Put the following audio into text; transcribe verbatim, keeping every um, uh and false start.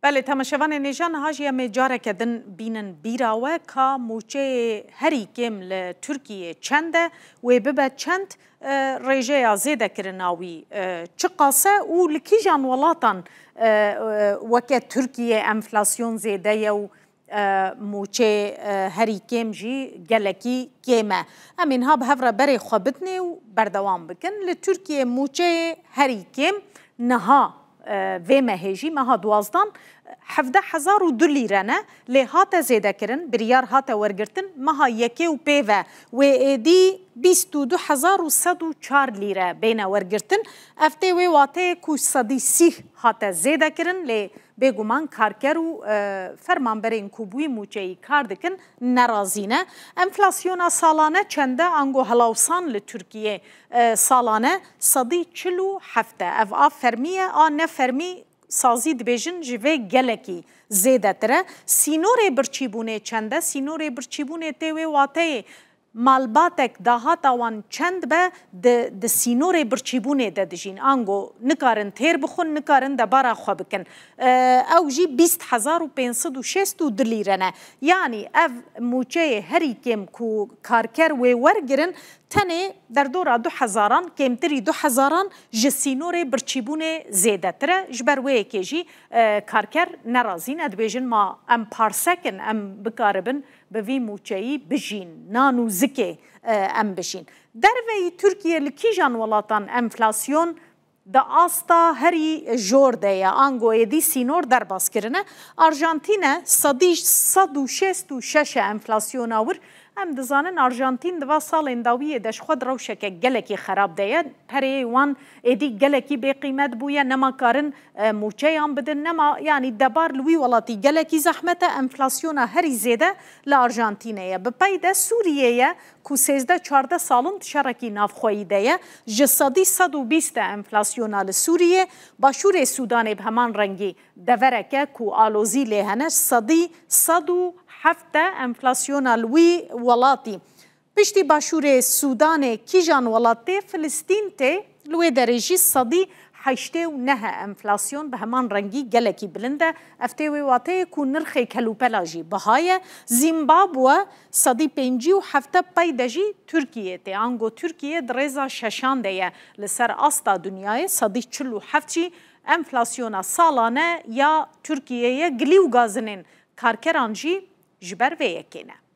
Belê, temaşevanê nêja, niha jî em ê careke din bînin bîra we ka mûçeyê herî kêm li Tirkiyê çend e, wê bibe çend, e, rêjeya zêdekirina wî, e, çiqas e û li kîjan welatan, e, e, weke Tirkiyê enflasyon zêde ye û, e, mûçê, e, herî kêm jî gelekî kêm e. Em ê niha bi hev re berê xwe bidinê û berdewam bikin. Li Tirkiyê mûçeyê herî kêm niha, e, vê mehê jî, meha duwazdan, hevdeh hezar û du lîre ne, lê hate zêdekirin, biryar hate wergirtin, meha yekê û pê ve wê êdî bîst û du hezar û sed û çar lîre bêne wergirtin. Ev tê wê wateyê ku sedî sîh hate zêdekirin, lê bêguman karker û, e, fermanberên ku bi wî mûçeyî kar dikin, nerazî ne. Enflasyona salane çend e? Ango helawsan li Tirkiyê, e, salane sedî çil û heft e. Ev a fermî ye, a ne fermî sazî dibêjin ji vê gelekî zêdetir e. Sînorê birçîbûnê çend e? Sînorê birçîbûnê tê wê wateyê malbatek dahata wan çend be di, di sînorê birçîbûnê de dijîn. Ango nikarin têr bixwin, nikarin debara xwe bikin. E, ew jî bîst hezar û pênc sed û şêst û du lîre ne. Yanî ev mûçeyê herî kêm ku karker wê wergirin, tenê derdora du hezaran, kêmtirî du hezaran ji sînorê birçîbûnê zêdetir e. Ji ber wê yekê jî, e, karker nerazî ne, dibêjin ma em parsekin, em bikaribin bi vî mûçeyî bijîn, nan û zikê, e, em bijîn. Derveyî Tirkiye li kîjan welatan enflasyon di asta herî jor de ye? Ango êdî sînor derbas kirine. Arjantîne sedî sed û şêst û şeş e enflasyona wir. Em dizanin Arjantîn di va salên dawiyê de ji xwe di rewşeke gelekî xerab de ye. Pereyê wan êdî gelekî bêqîmet bûye, nema karin, e, mûçeyan bidin, nema, yanî debar li wî welatî gelekî zehmet e, enflasyona herî zêde li Arjantînê ye. Bi pey de Sûriye ye ku sêzdeh çardeh sal in di şerekî navxweyî de ye. Ji sedî sed û bîst e enflasyona li Sûriye, Başûrê Sûdanê bi heman rengî devereke ku alozî lê hene, sedî sed û heft e enflasyona li wî welatî. Piştî Başûrê Sûdanê kîjan welat tê? Filistîn tê, li wê derê jî sedî heştê û neh e enflasyon, bi heman rengî gelekî bilind e. Ev tê wê wateyê ku nirxê kelûpela jî biha ye. Zîmbabwe sedî pêncî û heft e pey de jî Tirkiye tê. Ango Tirkiye di rêza şeşan de ye li ser asta dinyayê, sedî çil û heft jî enflasyona salane ya Tirkiyeyê ye. Gilî û gazinên karkeran jî ji ber vê yekê ne.